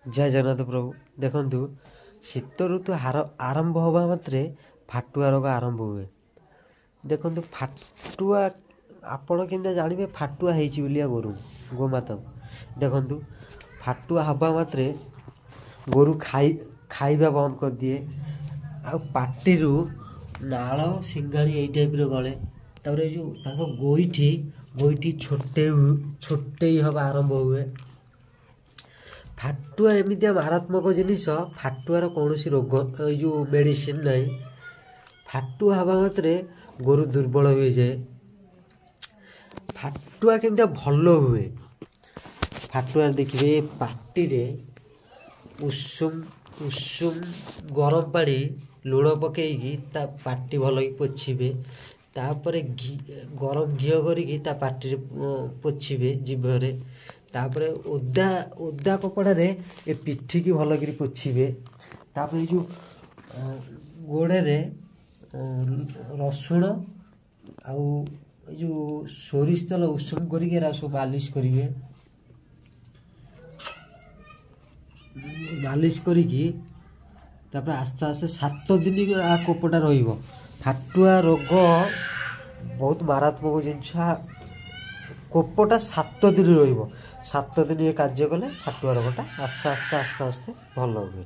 ଜୟ ଜଗନ୍ନାଥ ପ୍ରଭୁ। ଦେଖନ୍ତୁ, ଶୀତ ଋତୁ ଆରମ୍ଭ ହେବା ମାତ୍ରେ ଫାଟୁଆ ରୋଗ ଆରମ୍ଭ ହୁଏ। ଦେଖନ୍ତୁ, ଫାଟୁଆ ଆପଣ କେମିତି ଜାଣିବେ ଫାଟୁଆ ହେଇଛି ବୋଲିଆ ଗୋରୁ ଗୋମାତାକୁ? ଦେଖନ୍ତୁ, ଫାଟୁଆ ହେବା ମାତ୍ରେ ଗୋରୁ ଖାଇବା ବନ୍ଦ କରିଦିଏ, ଆଉ ପାଟିରୁ ନାଳ ସିଙ୍ଗାଣି ଏଇ ଟାଇପ୍ର ଗଳେ। ତାପରେ ଏଇ ଯେଉଁ ତାଙ୍କ ଗୋଇଠି ଛୋଟେଇ ଛୋଟେଇ ହେବା ଆରମ୍ଭ ହୁଏ। ଫାଟୁଆ ଏମିତିଆ ମାରାତ୍ମକ ଜିନିଷ, ଫାଟୁଆର କୌଣସି ରୋଗ ଏଇ ଯେଉଁ ମେଡ଼ିସିନ୍ ନାହିଁ। ଫାଟୁଆ ହେବା ମାତ୍ରେ ଗୋରୁ ଦୁର୍ବଳ ହୋଇଯାଏ। ଫାଟୁଆ କେମିତିଆ ଭଲ ହୁଏ? ଫାଟୁଆରେ ଦେଖିବେ, ପାଟିରେ ଉଷୁମ ଉଷୁମ ଗରମ ପାଣି ଲୁଣ ପକେଇକି ତା ପାଟି ଭଲକି ପୋଛିବେ। ତାପରେ ଗରମ ଘିଅ କରିକି ତା ପାଟିରେ ପୋଛିବେ ଜିଭରେ। ତାପରେ ଓଦା ଓଦା କପଡ଼ାରେ ଏ ପିଠିକି ଭଲକିରି ପୋଛିବେ। ତାପରେ ଏଇ ଯେଉଁ ଗୋଡ଼ରେ ରସୁଣ ଆଉ ଏ ଯେଉଁ ସୋରିଷ ତେଲ ଉଷୁମ କରିକି ଏରା ସବୁ ମାଲିସ କରିବେ। ମାଲିସ କରିକି ତାପରେ ଆସ୍ତେ ଆସ୍ତେ 7 ଦିନ ଆ କୋପଟା ରହିବ। ଫାଟୁଆ ରୋଗ ବହୁତ ମାରାତ୍ମକ ଜିନିଷ। କୋପଟା 7 ଦିନ ରହିବ। 7 ଦିନ ଏ କାର୍ଯ୍ୟ କଲେ ଫାଟୁଆ ରୋଗଟା ଆସ୍ତେ ଆସ୍ତେ ଆସ୍ତେ ଆସ୍ତେ ଭଲ ହୁଏ।